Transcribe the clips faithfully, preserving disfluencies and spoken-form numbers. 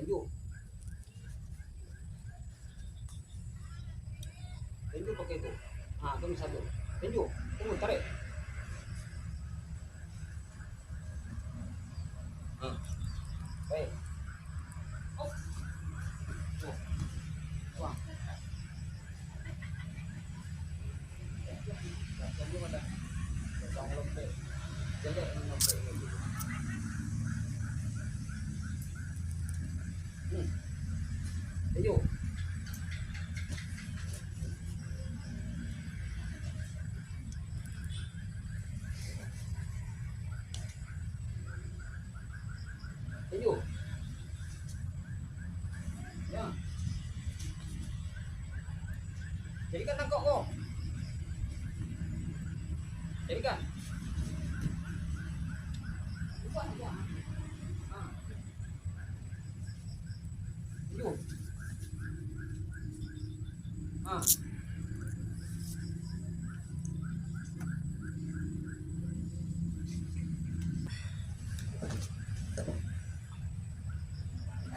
Tinju. Tinju pakai tu. Ha, tu misal tu. Tinju. Tinju, tarik. Ha. Baik. Op. Tuh. Wah. Ayo. Ya. Jadikan tangkok ko. Jadikan. Bukan, bukan. Ha. Ayo. Ha.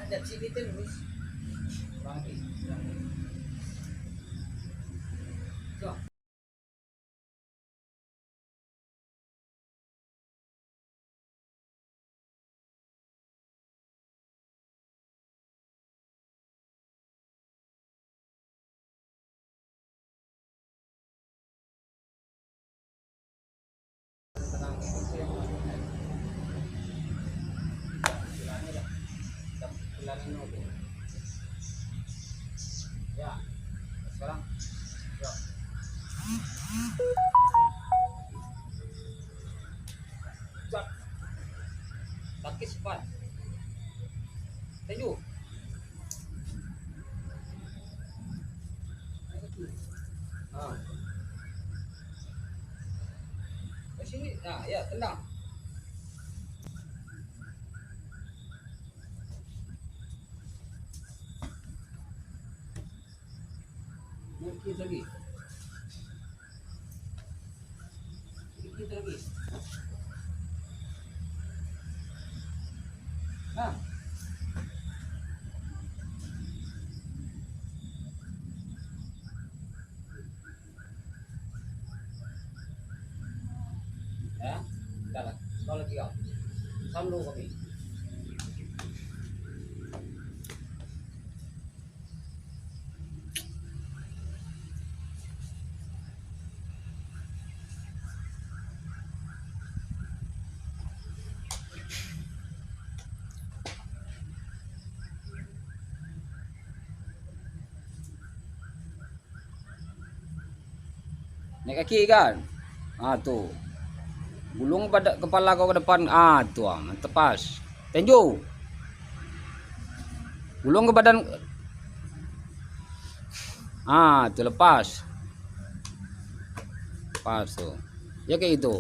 Ada sini terus. Bangkit. Tuh. Ya, sekarang. Ya. Cak. Kaki sepat. Tinju. Ha. Ke sini. Ha, ya, tendang. Naik sikit lagi. Sikit lagi. Nah. Ya, dah lah. Kau lagi kau. Salam dulu kami. Naik kaki kan? Ha, tu. Gulung pada kepala kau ke depan. Ah, tu ah, mantap pas. Tinju. Gulung ke badan. Ah, tu lepas. Pas tu. Ya kayak itu.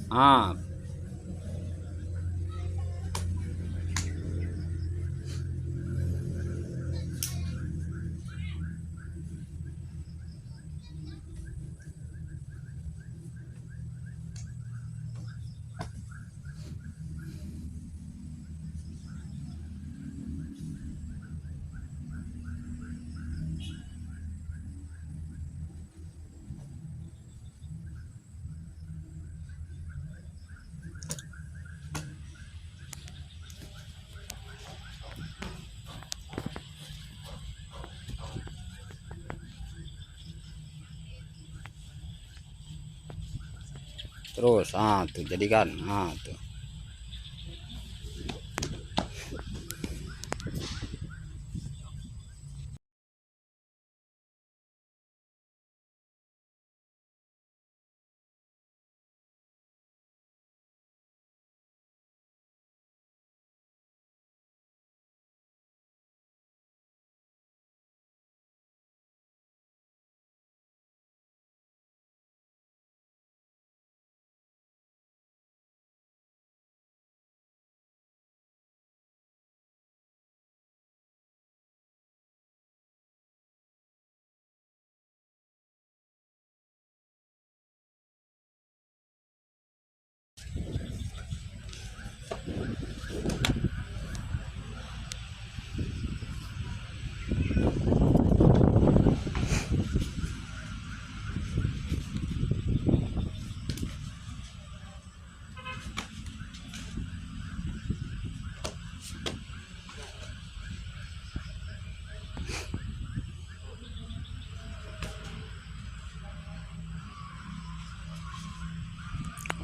Ah. Terus, ah, tu jadikan, ah, tu.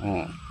Hmm.